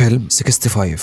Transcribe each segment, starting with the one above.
فيلم 65.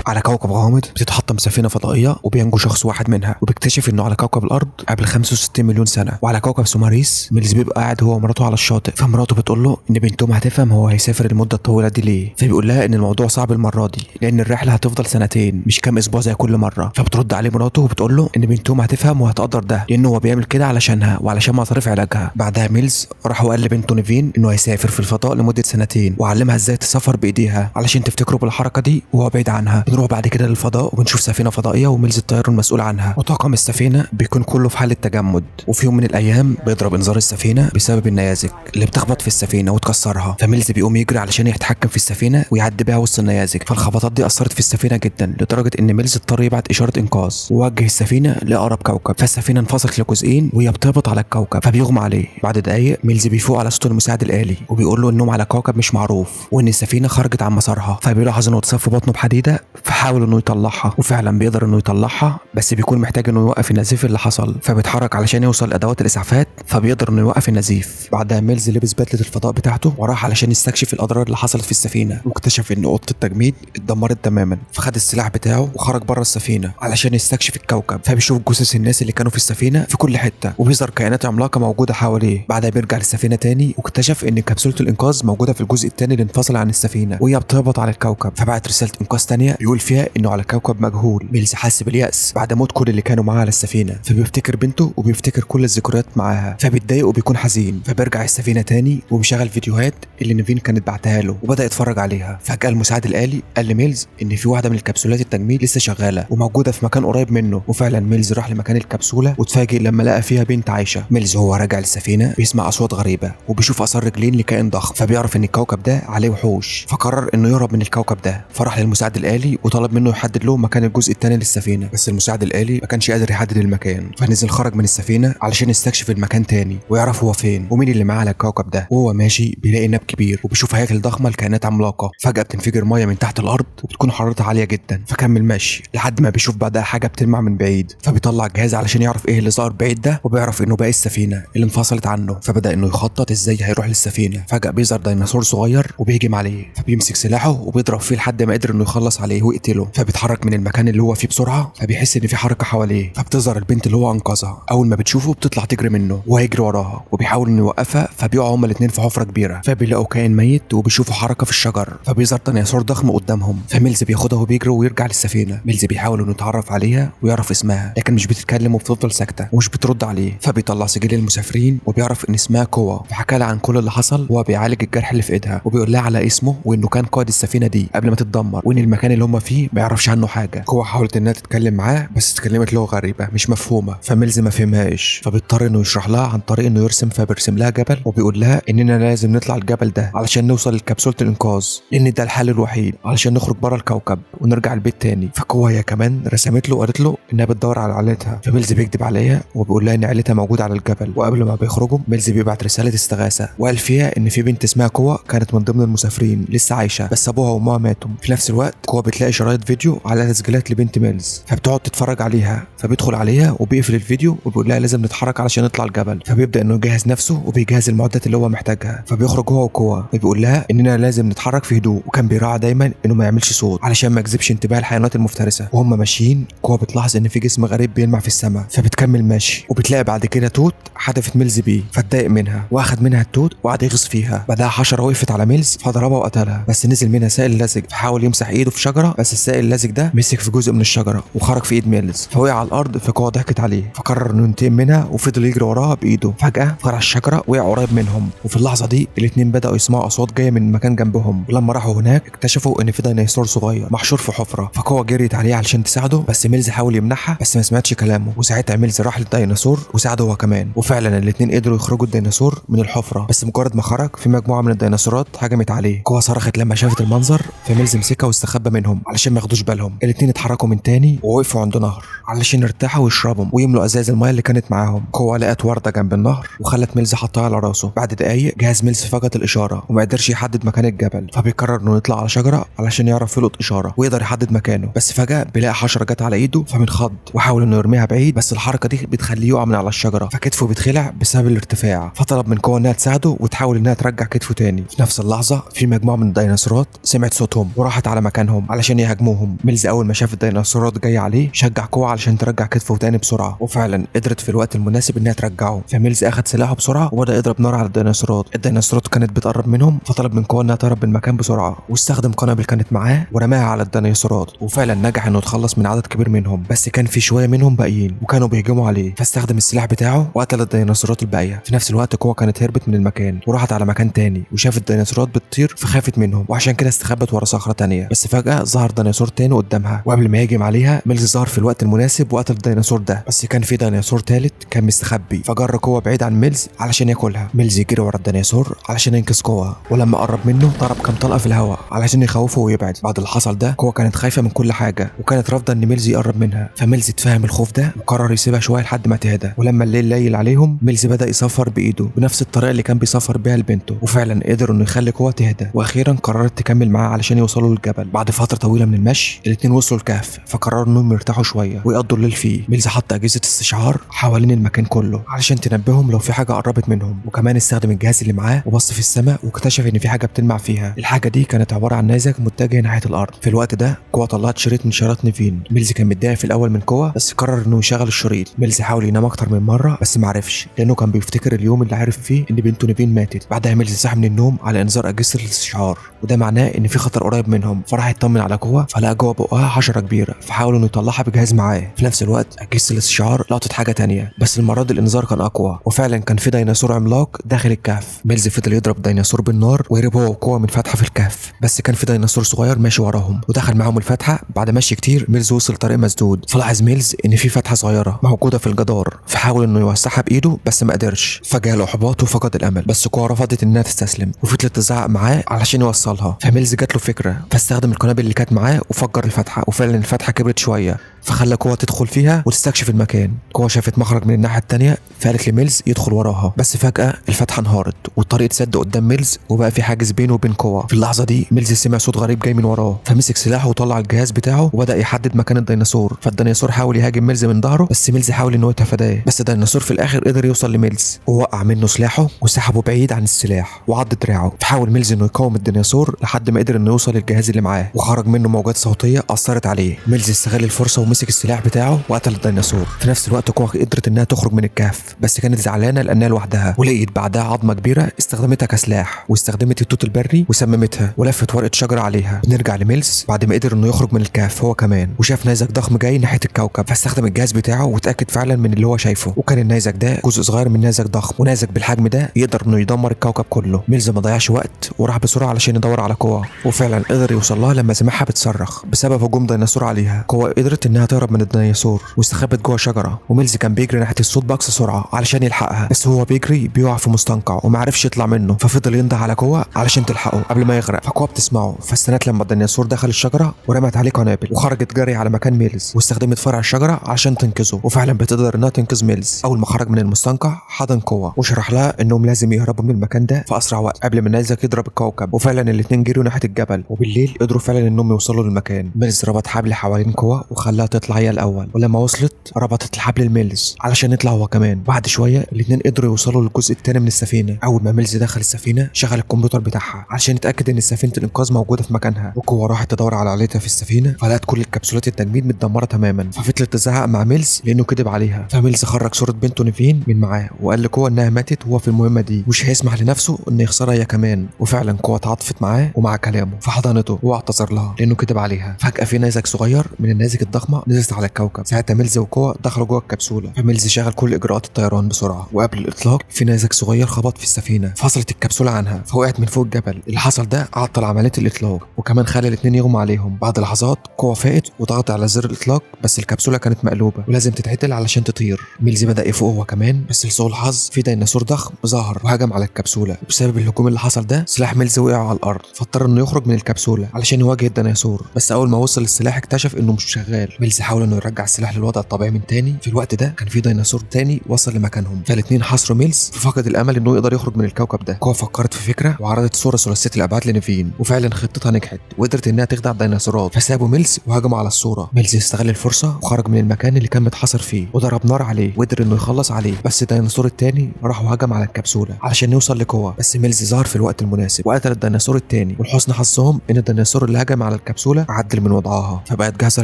على كوكب غامض بتتحطم سفينة فضائية وبينجو شخص واحد منها، وبيكتشف انه على كوكب الارض قبل 65 مليون سنة. وعلى كوكب سوماريس ميلز بيبقى قاعد هو ومراته على الشاطئ، فمراته بتقول له ان بنتهم هتفهم هو هيسافر المدة الطويلة دي ليه، فبيقول لها ان الموضوع صعب المرة دي لان الرحلة هتفضل سنتين مش كام اسبوع زي كل مرة. فبترد عليه مراته وبتقول له ان بنتهم هتفهم وهتقدر ده لانه هو بيعمل كده علشانها وعلشان مصاريف علاجها. بعدها ميلز راح وقال لبنته نيفين انه هيسافر في الفضاء لمدة سنتين، وعلمها ازاي تسافر بايديها علشان تفتكره بالحركة دي وهو بعيد عنها. بنروح بعد كده للفضاء وبنشوف سفينة فضائية وميلز الطيار المسؤول عنها، وطاقم السفينة بيكون كله في حاله تجمد. وفي يوم من الايام بيضرب انذار السفينة بسبب النيازك اللي بتخبط في السفينة وتكسرها، فميلز بيقوم يجري علشان يتحكم في السفينة ويعدي بيها وسط النيازك. فالخبطات دي اثرت في السفينة جدا لدرجة ان ميلز اضطر يبعت اشارة انقاذ ووجه السفينة لاقرب كوكب، فالسفينه انفصلت لجزئين وهي بتهبط على الكوكب فبيغمى عليه. بعد دقايق ميلز بيفوق على صوت المساعد الالي وبيقول له انهم على كوكب مش معروف وان السفينة خرجت عن مسارها، فبيلاحظ انه اتصاب في بطنه بحديدة فحاول انه يطلعها، وفعلا بيقدر انه يطلعها بس بيكون محتاج انه يوقف النزيف اللي حصل، فبيتحرك علشان يوصل لادوات الاسعافات فبيقدر انه يوقف النزيف. بعدها ميلز لبس بدله الفضاء بتاعته وراح علشان يستكشف الاضرار اللي حصلت في السفينة، واكتشف ان اوضة التجميد اتدمرت تماما، فخد السلاح بتاعه وخرج بره السفينة علشان يستكشف الكوكب، فبيشوف جثث الناس اللي كانوا في السفينة في كل حتة وبيظهر كائنات عملاقة موجودة حواليه. بعدها بيرجع للسفينه تاني واكتشف ان كبسولة الانقاذ موجودة في الجزء الثاني اللي انفصل عن السفينة وهي بتهبط على الكوكب، فبعت رسالة انقاذ تانية بيقول فيها انه على كوكب مجهول. ميلز حس باليأس بعد موت كل اللي كانوا معاه على السفينة، فبيفتكر بنته وبيفتكر كل الذكريات معاها، فبيتضايق وبيكون حزين. فبيرجع السفينة تاني وبيشغل فيديوهات اللي نيفين كانت بعتها له وبدا يتفرج عليها. فجاة المساعد الآلي قال لميلز ان في واحدة من الكبسولات التجميد لسه شغالة وموجودة في مكان قريب منه، وفعلا ميلز راح لمكان الكبسولة واتفاجئ لما لقى فيها بنت عايشه. ميلز وهو راجع للسفينه بيسمع اصوات غريبة وبيشوف اثار رجلين لكائن ضخم، فبيعرف ان الكوكب ده عليه وحوش، فقرر انه يهرب من الكوكب ده. فراح للمساعد الآلي وطلب منه يحدد له مكان الجزء الثاني للسفينه، بس المساعد الآلي ما كانش قادر يحدد المكان، فنزل خرج من السفينة علشان يستكشف المكان تاني ويعرف هو فين ومين اللي معاه على الكوكب ده. وهو ماشي بيلاقي ناب كبير وبيشوف هياكل ضخمة لكائنات عملاقة، فجاة بتنفجر مية من تحت الارض وبتكون حرارتها عالية جدا، فكمل ماشي لحد ما بيشوف بعدها حاجة بتلمع من بعيد، فبيطلع الجهاز علشان يعرف ايه اللي ظهر بعيد ده، وبيعرف انه باقي السفينة اللي انفصلت عنه، فبدا انه يخطط ازاي هيروح للسفينه. فجاة بيظهر ديناصور صغير وبيهجم عليه، فبيمسك سلاحه وبيضرب فيه لحد ما قدر انه يخلص عليه ويقتله. فبيتحرك من المكان اللي هو فيه بسرعة، فبيحس ان في حركة حواليه، فبتظهر البنت اللي هو انقذها. اول ما بتشوفه بتطلع تجري منه وهيجري وراها وبيحاول انه يوقفها، فبيقعوا هما الاثنين في حفره كبيرة، فبيلاقوا كائن ميت وبيشوفوا حركة في الشجر، فبيظهر ديناصور ضخم قدامهم، فميلز بياخدها وبيجري ويرجع للسفينه. ميلز بيحاول انه يتعرف عليها ويعرف اسمها، لكن مش بتتكلم وبتفضل ساكته ومش بترد عليه، فبيطلع سجل المسافرين وبيعرف ان اسمها كوا، فحكى لها عن كل اللي حصل وهو بيعالج الجرح اللي في ايدها، وبيقول لها على اسمه وانه كان قائد السفينة دي قبل ما تتدمر، وان المكان اللي هم فيه ما يعرفش عنه حاجة. كوا حاولت انها تتكلم معاه بس اتكلمت لغة غريبة مش مفهومه، فميلز ما فهمهاش، فبيضطر انه يشرح لها عن طريق انه يرسم، فبيرسم لها جبل وبيقول لها اننا لازم نطلع الجبل ده علشان نوصل لكبسوله الانقاذ، لان ده الحل الوحيد علشان نخرج بره الكوكب ونرجع البيت تاني. فكوا هي كمان رسمت له وقالت له انها بتدور على عيلتها، فميلز بيكذب عليها وبيقول لها ان عيلتها موجودة على الجبل. وقبل ما بيخرجوا ميلز بيبعت رسالة استغاثة وقال فيها ان في بنت اسمها كوا كانت من ضمن المسافرين لسه عايشه بس ابوها وامها ماتوا. في نفس الوقت كوا بتلاقي شرايط فيديو على تسجيلات لبنت ميلز، فبتقعد تتفرج عليها، فبيدخل عليها وبيقفل الفيديو وبيقول لها لازم نتحرك علشان نطلع الجبل. فبيبدا انه يجهز نفسه وبيجهز المعدات اللي هو محتاجها، فبيخرج هو وكوا وبيقول لها اننا لازم نتحرك في هدوء، وكان بيراعي دايما انه ما يعملش صوت علشان ما يجذبش انتباه الحيوانات المفترسة. وهم ماشيين كوا بتلاحظ ان في جسم غريب بيلمع في السماء، فبتكمل ماشي وبتلاقي بعد كده توت حدفت ميلز بيه، فاتضايق منها واخد منها التوت وقعد يغص فيها. بعدها حشرة وقفت على ميلز فضربها وقتلها، بس نزل منها سائل لزج، فحاول يمسح ايده في شجرة بس السائل اللزج ده مسك في جزء من الشجرة وخرج في ايد ميلز، فوقع على الارض، فكوا ضحكت عليه فقرر انه ينتقم منها وفضل يجري وراها بايده. فجاة فرع الشجرة وقع قريب منهم، وفي اللحظة دي الاثنين بداوا يسمعوا اصوات جاية من مكان جنبهم، ولما راحوا هناك اكتشفوا ان في ديناصور صغير محشور في حفره، فكوا جريت عليه علشان تساعده بس ميلز حاول يمنعها بس ما سمعتش كلامه، وساعتها ميلز راح للديناصور وساعده هو كمان، وفعلا الاثنين قدروا يخرجوا الديناصور من الحفرة. بس مجرد ما خرج في مجموعة من الديناصورات هجمت عليه، كوا صرخت لما شافت المنظر، فميلز مسكها واستخبى منهم علشان ما ياخدوش بالهم. الاثنين اتحركوا من تاني ووقفوا عند نهر علشان يرتاحوا ويشربوا ويملوا ازاز المايه اللي كانت معاهم. كوا لقت ورده جنب النهر وخلت ميلز حطها على راسه. بعد دقايق جهاز ميلز فقد الاشارة وما قدرش يحدد مكان الجبل، فبيقرر انه يطلع على شجرة علشان يعرف يلقط اشارة ويقدر يحدد مكانه. بس فجاة بيلاقي حشرة جت على ايده فبينخض وحاول انه يرميها بعيد، بس الحركة دي بتخليه يقع من على الشجرة فكتفه بيتخلع بسبب الارتفاع. فطلب من كوا انها تساعده وتحاول انها ترجع كتفه تاني. في نفس اللحظة في مجموعة من الديناصورات سمعت صوتهم وراحت على مكانهم علشان يهاجموهم. ميلز اول ما شاف الديناصورات جاية عليه شجع كوا علشان ترجع كتفه تاني بسرعة، وفعلا قدرت في الوقت المناسب انها ترجعه. فميلز اخد سلاحه بسرعة وبدا يضرب نار على الديناصورات. الديناصورات كانت بتقرب منهم، فطلب من كوا انها تهرب من المكان بسرعة، واستخدم قنابل كانت معاه ورماها على الديناصورات، وفعلا نجح انه يتخلص من عدد كبير منهم. بس كان في شوية منهم باقيين وكانوا بيهجموا عليه، فاستخدم السلاح بتاعه وقتل الديناصورات الباقية. في نفس الوقت كوا كانت هربت من المكان وراحت على مكان تاني وشافت الديناصورات بتطير فخافت منهم، وعشان كده استخبت ورا صخرة تانية. بس فجاة ظهر ديناصور تاني قدامها، وقبل ما يهجم عليها ميلز ظهر في الوقت المناسب وقتل الديناصور ده. بس كان في ديناصور ثالث كان مستخبي، فجر كوا بعيد عن ميلز علشان ياكلها. ميلز جري ورا الديناصور علشان ينقذ كوا، ولما قرب منه ضرب كام طلقه في الهواء علشان يخوفه ويبعد. بعد اللي حصل ده كوا كانت خايفة من كل حاجة وكانت رافضه ان ميلز يقرب منها، فميلز اتفهم الخوف ده وقرر يسيبها شوية لحد ما تهدى. ولما الليل ليل عليهم ميلز بدا يصفر بايده بنفس الطريقة اللي كان بيصفر بيها لبنته، وفعلا قدر انه يخلي كوا تهدى، واخيرا قررت تكمل معاه علشان يوصلوا للجبل. بعد فترة طويلة من المشي الاثنين وصلوا الكهف، فقرروا انهم يرتاحوا شوية ويقضوا الليل فيه. ميلز حط اجهزة استشعار حوالين المكان كله علشان تنبههم لو في حاجة قربت منهم، وكمان استخدم الجهاز اللي معاه وبص في السماء واكتشف ان في حاجة بتلمع فيها. الحاجة دي كانت عبارة عن نيزك متجه ناحية الارض. في الوقت ده كوا طلعت شريط من شرايط نيفين. ميلز كان متضايق في الاول من كوا بس قرر انه يشغل الشريط. ميلز حاول ينام اكتر من مرة بس معرفش، لانه كان بيفتكر اليوم اللي عرف فيه ان بنته نيفين ماتت. بعدها ميلز صحى من النوم على انذار اجهزة الاستشعار، وده معناه ان في خطر قريب منهم، فراح يطمن على كوا فلقى جوه بقها حشرة كبيرة، فحاول انه يطلعها بجهاز معاه. في نفس الوقت اجهزة الاستشعار لقطت حاجة تانية، بس المرة دي الانذار كان اقوى، وفعلا كان في ديناصور عملاق داخل الكهف. ميلز فضل يضرب ديناصور بالنار وهرب هو وكوا من فتحه في الكهف، بس كان في ديناصور صغير ماشي وراهم ودخل معاهم الفتحة. بعد مشي كتير ميلز وصل طريق مسدود، فلاحظ ميلز ان في فتحه صغيرة موجودة في الجدار، فحاول انه يوسعها بايده بس ما قدرش، فجاله احباط وفقد الامل. بس كوا رفضت انها تستسلم وفضلت تزعق معاه علشان يوصلها. فميلز جات له فكرة، فاستخدم القنابل اللي كانت معاه وفجر الفتحة، وفعلا الفتحة كبرت شوية فخلى كوا تدخل فيها وتستكشف المكان. كوا شافت مخرج من الناحية الثانية فقالت لميلز يدخل وراها، بس فجاة الفتحة انهارت والطريق اتسد قدام ميلز وبقى في حاجز بينه وبين كوا. في اللحظة دي ميلز سمع صوت غريب جاي من وراه، فمسك سلاحه وطلع الجهاز بتاعه وبدا يحدد مكان الديناصور. فالديناصور حاول يهاجم ميلز من ظهره بس ميلز حاول ان هو يتفاداه، بس الديناصور في الاخر قدر يوصل لميلز ووقع منه سلاحه وسحبه بعيد عن السلاح وعض دراعه. فحاول ميلز انه يقاوم الديناصور لحد ما قدر انه يوصل للجهاز اللي معاه وخرج منه موجات صوتية اثرت عليه. ميلز استغل الفرصة ومسك السلاح بتاعه وقتل الديناصور. في نفس الوقت كوا قدرت انها تخرج من الكهف، بس كانت زعلانة لانها لوحدها، ولقيت بعدها عظمه كبيرة استخدمتها كسلاح واستخدمت التوت البري وسممتها ولفت ورقة شجرة عليها. نرجع لميلز بعد ما قدر انه يخرج من الكهف هو كمان، وشاف نيزك ضخم جاي ناحية الكوكب، فاستخدم الجهاز بتاعه وتاكد فعلا من اللي هو شايفه، وكان النيزك ده جزء صغير من نيزك ضخم، ونيزك بالحجم ده يقدر انه يدمر الكوكب كله. ميلز ما ضيعش وقت وراح بسرعة علشان يدور على كوا، وفعلا قدر يوصل لها لما سمعها بتصرخ بسبب هجوم ديناصور عليها. كوا قدرت انها تهرب من الديناصور واستخبت جوه شجرة، وميلز كان بيجري ناحية الصوت باقصى سرعة علشان يلحقها، بس هو بيجري بيقع في مستنقع ومعرفش يطلع منه، ففضل ينده على كوا علشان تلحقه قبل ما يغرق. فكوا بتسمعه، فاستنت لما الديناصور دخل الشجرة ورمت عليه قنابل وخرجت جري على مكان ميلز واستخدمت فرع الشجرة عشان تنقذه، وفعلا بتقدر انها تنقذ ميلز. اول ما خرج من المستنقع حضن كوا وشرح لها انهم لازم يهربوا من المكان ده في اسرع وقت قبل ما نيزك يضرب الكوكب، وفعلا الاثنين جريوا ناحية الجبل، وبالليل قدروا فعلا انهم يوصلوا للمكان. ميلز ربط حبل حوالين كوا وخلاها تطلع هي الاول، ولما وصلت ربطت الحبل لميلز علشان يطلع هو كمان. بعد شوية الاثنين قدروا يوصلوا للجزء الثاني من السفينة. اول ما ميلز دخل السفينة شغل الكمبيوتر بتاعها علشان يتاكد ان سفينة الانقاذ موجودة في مكانها، وكوا راحت تدور على عائلتها في السفينة فلقت كل الكبسولات التجميد متدمره تماما، ففضلت تزعق مع ميلز لانه كذب عليها. فميلز خرج صوره بنته نيفين من معاه وقال لكوا انها ماتت وهو في المهمة دي مش هيسمح لنفسه انه يخسرها هي كمان، وفعلا كوا تعاطفت معاه ومع كلامه فحضنته واعتذر لها لانه كذب عليها. فجاة في نيزك صغير من النيازك الضخمة ضخمة نزلت على الكوكب. ساعتها ميلز وكوا دخلوا جوه الكبسولة، فميلز شغل كل اجراءات الطيران بسرعة، وقبل الاطلاق في نيزك صغير خبط في السفينة فصلت الكبسولة عنها فوقعت من فوق الجبل. اللي حصل ده عطل عملية الاطلاق وكمان خلى الاثنين يغمى عليهم. بعد لحظات كوا فاقت وضغط على زر الاطلاق، بس الكبسولة كانت مقلوبة ولازم تتعدل علشان تطير. ميلز بدا يفوق هو كمان، بس لسوء الحظ في ديناصور ضخم ظهر وهجم على الكبسولة، وبسبب الهجوم اللي حصل ده سلاح ميلز وقع على الارض، فاضطر انه يخرج من الكبسولة علشان يواجه الديناصور. بس اول ما وصل السلاح اكتشف انه مش شغال. ميلز حاول انه يرجع السلاح للوضع الطبيعي من تاني. في الوقت ده كان في ديناصور تاني وصل لمكانهم، فالاثنين حاصروا ميلز ففقد الامل انه يقدر يخرج من الكوكب ده. كوا فكرت في فكرة وعرضت صوره ثلاثية الابعاد لنيفين، وفعلا خطتها نجحت وقدرت انها تخدع الديناصورات، فسابوا ميلز وهجموا على الصورة. ميلز استغل الفرصة وخرج من المكان اللي كان متحاصر فيه وضرب نار عليه وقدر انه يخلص عليه، بس الديناصور التاني راح وهجم على الكبسولة علشان يوصل لكوا، بس ميلز ظهر في الوقت المناسب وقتل الديناصور التاني. ولحسن حظهم ان الديناصور اللي هجم على الكبسولة عدل من وضعها فبقت جاهزة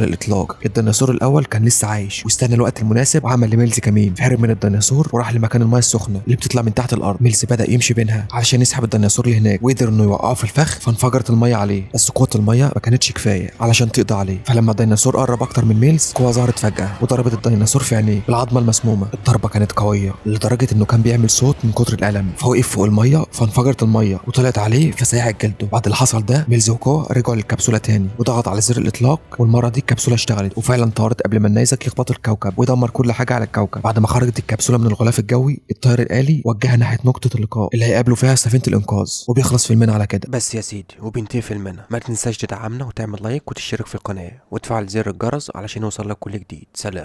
للاطلاق. الديناصور الاول كان لسه عايش واستنى الوقت المناسب وعمل لميلز كمين، فهرب من الديناصور وراح لمكان المايه السخنة اللي بتطلع من تحت الارض. ميلز بدا يمشي بينها علشان يسحب الديناصور لهناك وقدر انه يوقعه في الفخ، فانفجرت المية عليه، بس قوة المية ما كانتش كفاية علشان تقضي عليه. فلما الديناصور قرب اكتر من ميلز كوا ظهرت فجاة وضربت الديناصور في عينيه بالعظمة المسمومه. الضربة كانت قوية لدرجة انه كان بيعمل صوت من كتر الالم، فوقف فوق المية فانفجرت المية وطلعت عليه فسيحت جلده. بعد اللي حصل ده ميلز وكوا رجعوا للكبسوله تاني وضغط على زر الاطلاق، والمرة دي الكبسولة اشتغلت وفعلا طارت قبل ما النيزك يخبط الكوكب ودمر كل حاجة على الكوكب. بعد ما خرجت الكبسولة من الغلاف الجوي الطائر الالي وجهها ناحية نقطة اللقاء اللي هيقابلوا فيها سفينة الانقاذ، وبيخلص فيلمنا على كده. بس يا سيدي وبينتهي فيلمنا. ما تنساش تدعمنا وتعمل لايك وتشترك في القناة وتفعل زر الجرس علشان يوصلك كل جديد. سلام.